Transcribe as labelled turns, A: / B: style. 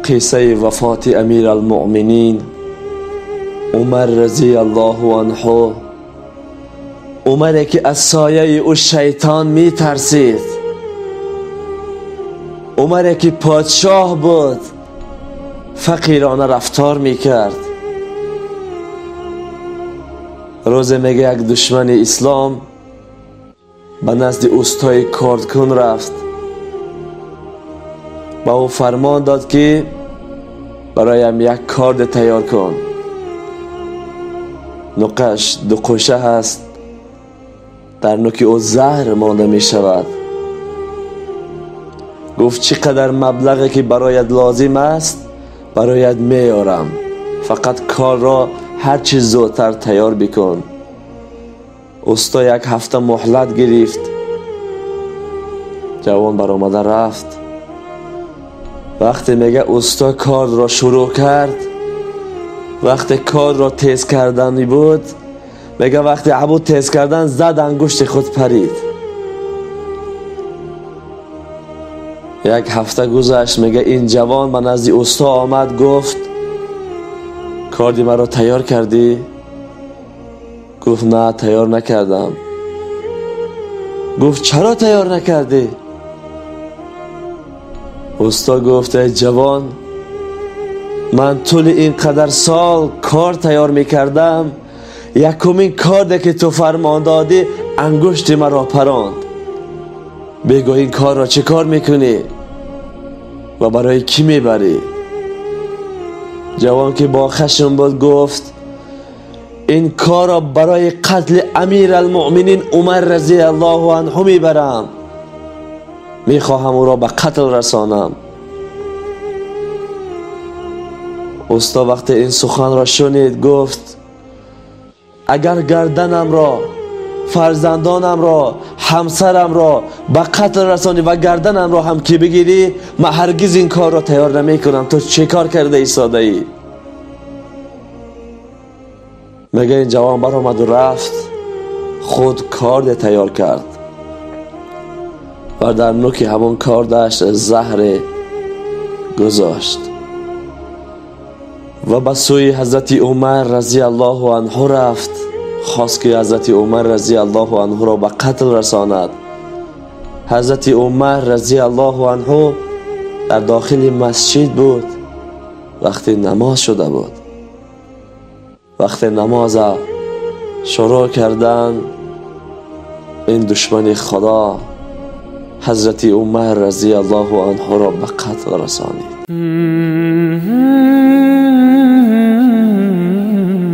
A: Қиссаи вафоти Амиралмуъминин Умар разияллоҳу анҳу, Умаре ки аз сояи ӯ шайтон метарсид, Умаре ки подшоҳ буд, фақирона рафтор мекард. Рӯзе мега як душмани ислом ба назди устои кордкун рафт, ба ӯ фармон дод ки бароям як корд тайёр кун. Нуқаш дуқӯша ҳаст, дар нуки ӯ заҳр монда мешавад. Гуфт чӣ қадар маблағе ки бароят лозим аст бароят меорам, фақат корро ҳарчи зудтар тайёр бикун. Усто як ҳафта муҳлат гирифт. Ҷавон баромада рафт. Вақте мега усто корро шурӯъ кард, вақте корро тез кардани буд, мега вақте абу тез кардан зад ангушти худ парид. Як ҳафта гузашт, мега ин ҷавон ба назди усто омад, гуфт корди маро тайёр кардӣ? Гуфт на, тайёр накардам. Гуфт чаро тайёр накардӣ? Усто гуфт эй ҷавон, ман тӯли ин қадар сол кор тайёр мекардам, якумин корде ки ту фармон додӣ ангушти маро паронд. Бигӯ ин корро чӣ кор мекунӣ ва барои кӣ мебарӣ? Ҷавон ки бо хашм буд гуфт ин корро барои қатли Амиралмуъминин Умар разияллоҳу анҳу мебарам, мехоҳам ӯро ба қатл расонам. Усто вақте ин суханро шунид гуфт агар гарданамро, фарзандонамро, ҳамсарамро ба қатл расонӣ ва гарданамро ҳам ки бигирӣ, ман ҳаргиз ин корро тайёр намекунам. Ту чӣ кор карда истодаӣ? Мега ин ҷавон баромаду рафт, худ корде тайёр кард ва дар нуки ҳамон кордаш заҳре гузошт ва ба сӯи ҳазрати Умар разияллоҳу анҳу рафт. Хост ки ҳазрати Умар разияллоҳу анҳуро ба қатл расонад. Ҳазрати Умар разияллоҳу анҳу дар дохили масҷид буд, вақте намоз шуда буд. Вақте намоза шурӯъ кардан, ин душмани Худо ҳазрати Умар разияллоҳу анҳуро ба қатл расонид.